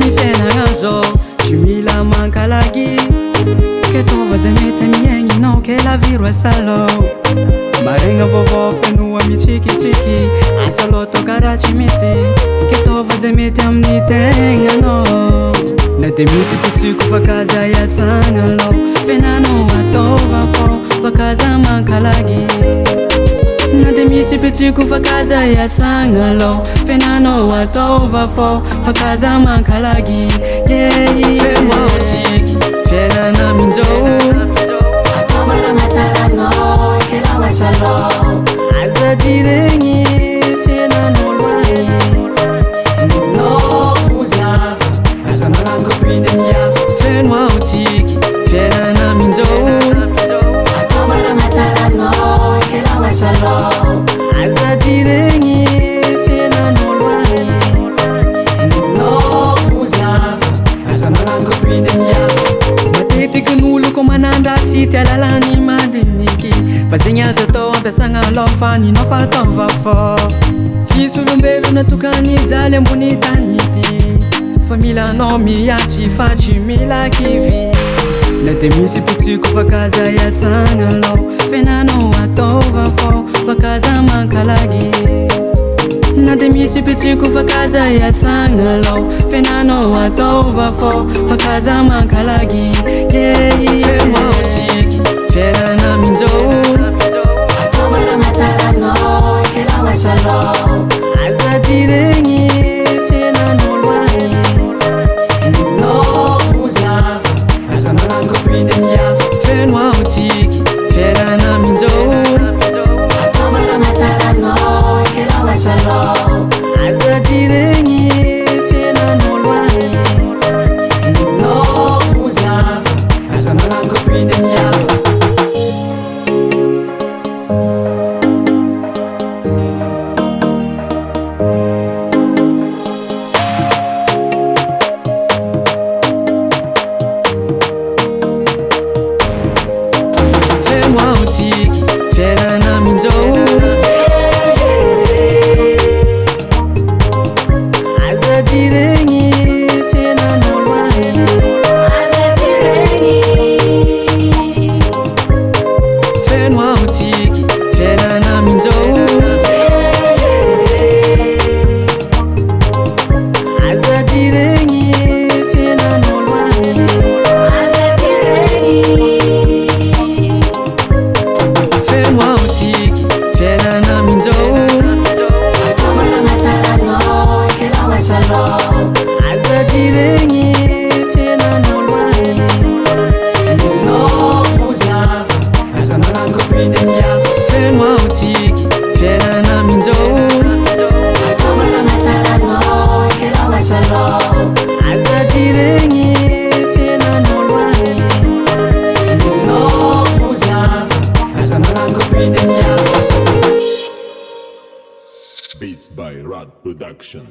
Amy fiainagna zao tsy mila mankalagy. Ke ataova zay mety amiaigninao ke la vie roa salao. Maregna vaovao fenoa mitsikitsiky. Asa aloha atao karaha tsy misy. Ke ataova zay mety amin'ny tegnanao. Na de misy pitsiko fa kaza iasagna aloha. Fiainanao ataova fô fa kaza mankalagy. Na de misy pitsiko fa kaza iasagna aloha. Fiainanao ataova fô fa kaza mankalagy. Yeah. Fenoa tsiky fiainana aminjao. Ataova raha mahatsara anao ke raha ho asalao. Aza jiregny fiainan'olo agny. Ninao fo zava, aza magnano copine amin'ny hafa. Fenoa tsiky fiainana aminjao. Ataova raha mahatsara anao ke raha ho asalao. Aza jiregny fiainan'olo agny. Ninao fo zava, aza magnano copine amin'ny hafa. Matetiky n'olo ko manandratsy tia lalàny mandiniky. Fa zegny azo atao ampiasagna aloha fa ninao fa ataova fô. Tsisy olombelo natokany hijaly ambony tany ity. Fa mila anao miatry fa tsy mila kivy. Na de misy pitsiko fa kaza iasagna aloha. Fiainanao ataova fô fa kaza mankalagy. Na de misy pitsiko fa kaza iasagna aloha. Fiainanao ataova fô fa kaza mankalagy. Yeah. Fenoa tsiky fiainana aminjao. Ataova raha mahatsara anao ke raha ho asalao. Aza jiregny fiainan'olo agny. Ninao fo zava, aza magnano copine amin'ny hafa. Fenoa tsiky fiainana aminjao. Ataova raha mahatsara anao ke raha ho asalao. Aza jiregny fiainan'olo agny. Ninao fo zava, aza magnano copine amin'ny hafa. Fenoa tsiky fiainana aminjao. Aza jiregny fiainan'olo agny. Aza jiregny. Fenoa tsiky fiainana aminjao. Aza jiregny fiainan'olo agny. Aza jiregny. Fenoa tsiky fiainana aminjao. Ataova raha mahatsara anao ke raha ho asalao. Aza jiregny fiainan'olo agny. Ninao fo zava, aza magnano copine amin'ny hafa. Fenoa tsiky fiainana aminjao. Ataova raha mahatsara anao ke raha ho asalao. Aza jiregny fiainan'olo agny. Ninao fo zava, aza magnano copine amin'ny hafa. Beats by Rad Production.